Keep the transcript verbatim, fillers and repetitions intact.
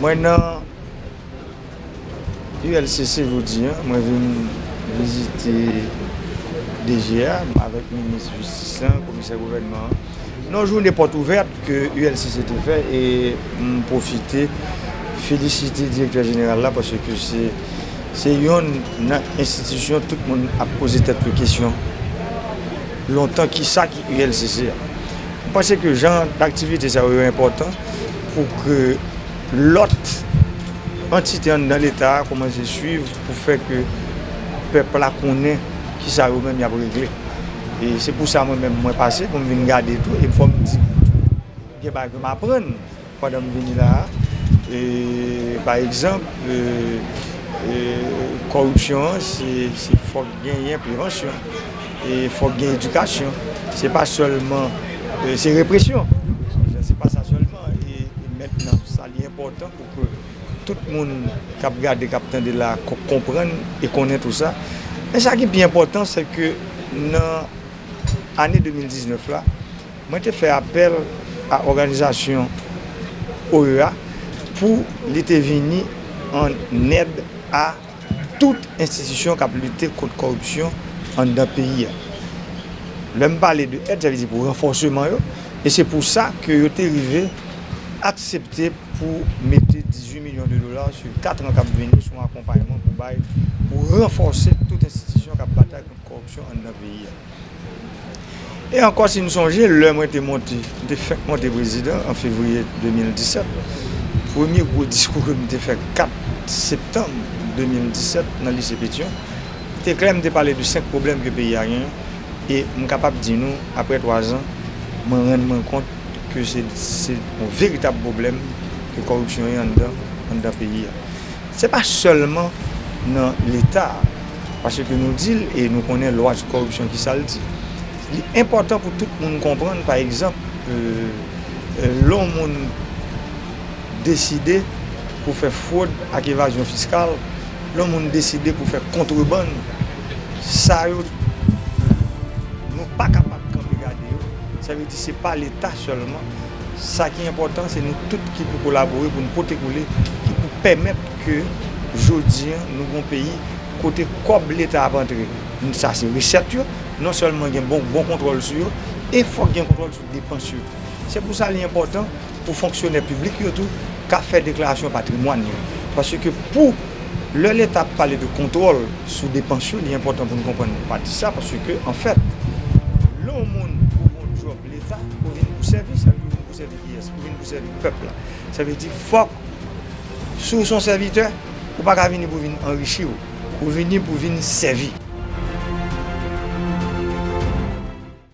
Mwen nan U L C C jodi a, mwen vin vizite D G a avèk minis jistis lan, komisè gouvènman an. Nan yon jounen pòt ouvèt ke U L C C te fè, e m pwofite felisite direktè jeneral la paske se, se yonn nan enstitisyon tout moun ap poze tèt yo kesyon lontan, kisa ki U L C C a. M panse ke jan aktivite sa yo enpòtan pou ke lòt antite anndan Leta a kòmanse swiv pou fè ke pèp la konnen kisa yo menm y ap regle. E se pou sa mwen menm mwen pase pou m vin gade tou, e fò m di gen bagay ke m aprann pandan m vini la a. E, pa egzanp, e, e, kòripsyon an, se, se fòk genyen prevansyon, e fòk gen edikasyon. Se pa sèlman, e, se represyon. Se pa sa sèlman. E, e mentnan, sa li enpòtan pou ke tout moun k ap gade, k ap tande la, ko-, konprann e konnen tou sa. Men sa ki pi enpòtan, se ke nan ane de mil diznèf la, mwen te fè apèl a òganizasyon O E A pou li te vini an èd a tout enstitisyon k ap lite kont kòripsyon anndan peyi a. Lè m pale de èd, sa vle di pou ranfòseman yo, e se pou sa ke yo te rive aksepte pou mete dizuit milyon de dola sou kat an k ap vini sou yon akonpayman pou bay, pou ranfòse tout enstitisyon k ap batay kont kòripsyon anndan peyi a. E ankò, si nou sonje, lè mwen te monte, m te fèk monte prezidan an fevriye de mil disèt, premye gwo diskou ke m te fè kat septanm de mil disèt nan lise Petyon, te klè, m te pale de senk pwoblèm ke peyi a genyen, e m kapab di nou, apre twa zan, mwen rann mwen kont ke se, se yon veritab pwoblèm ke kòripsyon ye anndan, anndan peyi a. Se pa sèlman nan Leta a, paske nou di l e nou konnen lwa sou kòripsyon ki sa l di. Li enpòtan pou tout moun konprann, pa egzanp, e, e, lè yon moun deside pou fè fwod ak evazyon fiskal, lè yon moun deside pou fè kontrebann, sa yo, nou pa kapab kanpe gade yo. Sa vle di se pa Leta sèlman. Sa ki enpòtan, se nou tout ki pou kolabore, pou n pote kole, ki pou pèmèt ke jodi a nou gon peyi kote kòb Leta ap antre. Sa se resèt yo, non sèlman gen bon, bon kontwòl sou yo, e fòk gen kontwòl sou depans yo. Se pou sa li enpòtan pou fonksyonè piblik yo tou ka fè deklarasyon patrimwàn yo. Paske pou lè Leta ap pale de kontwòl sou depans yo, li enpòtan pou n konprann pati sa, paske, anfèt, lè yon moun ou gon djòb Leta, ou vin pou sèvi, sa vle di ou vin pou sèvi kiyès? Ou vin pou sèvi pèp la. Sa vle di fòk, si w se yon sèvitè, ou pa ka vini pou vin anrichi w. Ou vini pou vin sèvi.